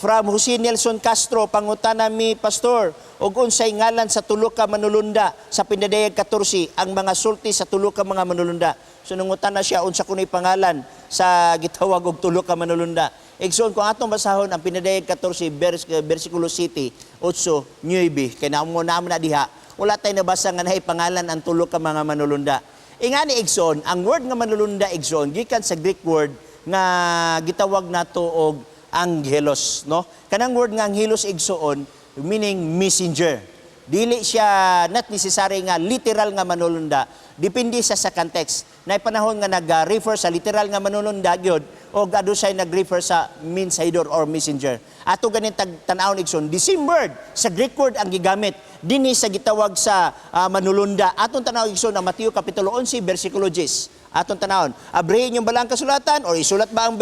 From Jose Nelson Castro, "Pangutana mi, Pastor, og unsay ngalan sa tulo ka manulunda sa Pinadayag 14, ang mga sulti sa tulo ka mga manulunda?" So nangutana siya unsa kuno'y pangalan sa gitawag og tulo ka manulunda. Igsoon, kung atong basahon ang Pinadayag 14 versikulo 7, 8, 9, kay naamo na diha, wala tay nabasa nga naay pangalan ang tulo ka mga manulunda. Ingani, igsoon, ang word nga manulunda, igsoon, gikan sa Greek word nga gitawag nato og angelos, no? Kanang word nga angelos, igsoon, meaning messenger. Dili siya not necessary nga literal nga manulunda. Depende sa context. Nay panahon nga nag-refer sa literal nga manulunda gyud o adusay nag-refer sa mensahedor or messenger. Ato ganin tag tan-awon, igsoon, the same word sa Greek word ang gigamit dinhi sa gitawag sa manulunda. Atong tan-awon, igsoon, ang Mateo kapitulo 11 bersikulo 10. Atong tanawon. Abrihin yung balang kasulatan or isulat ba ang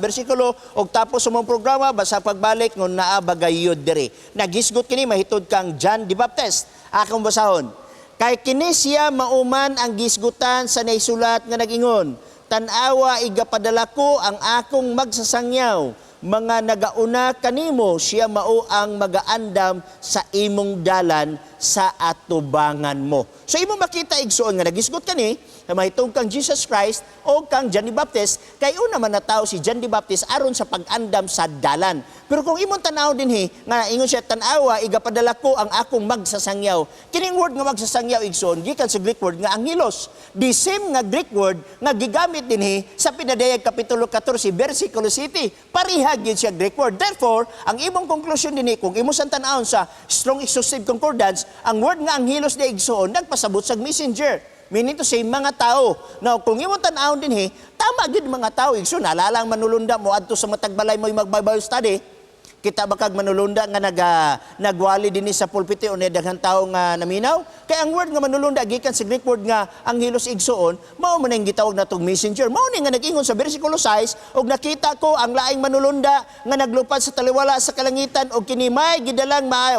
bersikulo og tapos sa mong programa basta pagbalik ngon naa bagayod diri. Nagisgot kini mahitod kang John the Baptist. Akong basahon. "Kay kini siya mauman ang gisgutan sa naisulat nga nagingon, 'Tan-awa, igapadala ko ang akong magsasangyaw, mga nagauna kanimo, siya mao ang magaandam sa imong dalan sa atubangan mo.'" So imo makita, igsoon, nga nagisgot kani na mahitungod kang Jesus Christ o kang John the Baptist, kay una man natawo si John the Baptist aron sa pag-andam sa dalan. Pero kung imong tanaw dinhi nga ingon siya, "Tan-awa, igapadala ko ang akong magsasangyaw." Kining word nga magsasangyaw, igsoon, gikan sa Greek word nga angelos. The same nga Greek word nga gigamit dinhi sa Pinadayag kapitulo 14 versikulo 7. Pareha gyud siya Greek word. Therefore, ang imong conclusion dinhi, kung imo sang tan-awon sa Strong Exhaustive Concordance, ang word nga angelos di igsoon nagpasabot sa messenger. Meaning to say, mga tao. Now, kung imong tan-awon dinhi, tama gyud mga tao. Igsoon, naalala ang manulunda mo adto sa matag balay mo mag-Bible study. Kita ba kag manulunda nga nagwali dinhi sa pulpito o daghan tao nga naminaw? Kay ang word nga manulunda gikan sa Greek word nga angelos, igsoon, mao man ang gitawag natong messenger. Mao ni nga nag-ingon sa versikulo 6, "Og nakita ko ang laing manulunda nga naglupad sa taliwala sa kalangitan, og kini may gidalang ma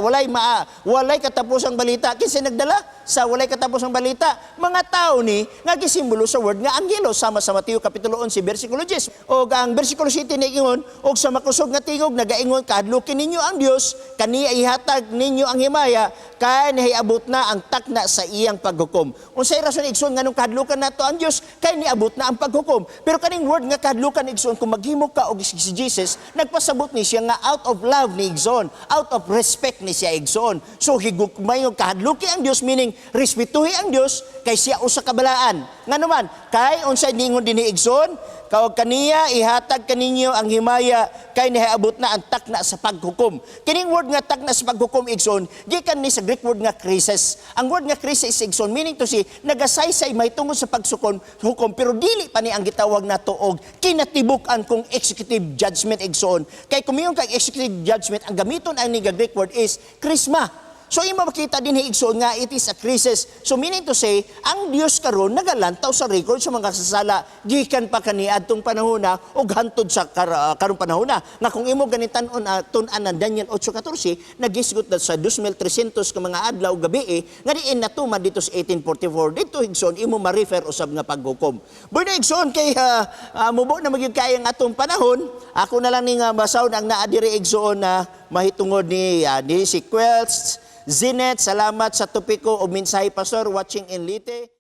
walay katapusang balita." Kinsa nagdala sa walay katapusang balita? Mga tao ni nga gisimbolo sa word nga angelos, sama sa Mateo kapitulo 11 versikulo 10. Og ang versikulo 7 niingon, "Og sa makusog nga tingog nagaingon, 'Kahadluki ninyo ang Dios, kaniya ihatag ninyo ang himaya, kay nahiabot na ang takna sa iyang paghukom.'" Unsay rason, igsoon, nganong kahadlukan nato ang Dios? Kay niabot na ang paghukom. Pero kaning word nga kahadlukan, igsoon, kung maghimo ka og si Jesus, nagpasabot ni siya nga out of love ni, igsoon, out of respect ni siya, igsoon. So higugmay og kahadluki ang Dios, meaning respetuhi ang Dios kay siya usa ka balaan. Ngano man, kay unsay ningon dinhi, igsoon? "Kawag kaniya ihatag kaninyo ang himaya, kay nahiabot na ang takna sa paghukom." Kining word nga takna sa paghukom, igsoon, gikan ni sa Greek word nga krisis. Ang word nga krisis, igsoon, meaning to say nagasaysay mahitungod sa pagsukon hukom, pero dili pa ni ang gitawag nato og kinatibuk-an kung executive judgment, igsoon. Kay kung miingon kag executive judgment, ang gamiton ang ni Greek word is krisma. So imo makita din, igsoon, nga it is a crisis. So meaning to say, ang Dios karon nagalantaw sa record sa mga kasasala gikan pa kaniadtong panahona ug hantod sa karong panahona. Nga kung imo ganitan-on tun-an ng Daniel 8:14, nagisgot na sa 2,300 ka mga adlaw gabi eh, nga diin natuman dito sa 1844. Dito, igsoon, imo ma-refer usab nga paghukom. Bueno, igsoon, kay mubo na magyud kay ang atong panahon. Ako na lang ning basahon ang naa diri, igsoon, na mahitungod ni si Quelts Zinet, "Salamat sa topiko o mensahe, Pastor, watching in Leyte."